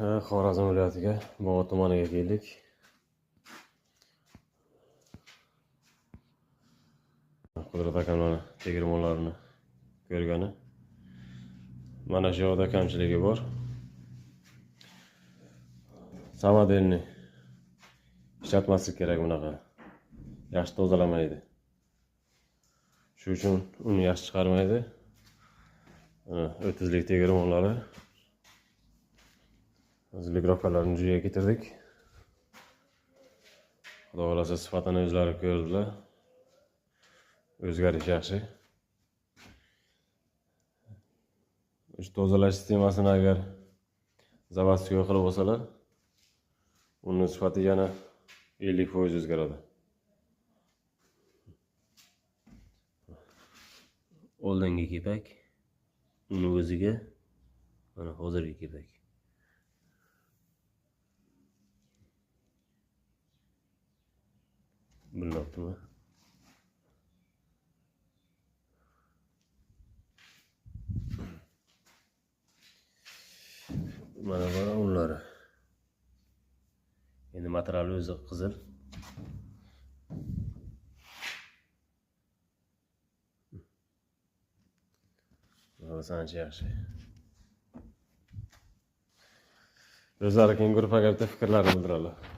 Xorazm viloyatiga, Bog'ot tumaniga keldik. Qudrat akamlarni tegirmonlarini ko'rgani. Mana shu yoqda kamchiligi bor. Samodelni ishlatmaslik kerak bunaqa. Yaxshi tozalamaydi. Shu uchun uni yaxshi chiqarmaydi. Mana 30lik tegirmonlari. Hozir joyiga keltirdik. Xudo xolasa sifatini o'zlari ko'rdilar. O'zgarish yaxshi. Shu tozalash sistemasini agar zavodskiy qilib olsalar, uni sifati yana 50% o'zgaradi. Oldingi kepak, uni o'ziga, mana hozirgi kepak. Bilinyaptimi? Mana bor unlari. Endi material o'zi qizil. Ancha yaxshi. O'zlari keyin guruhga bitta fikrlarini bildiradilar.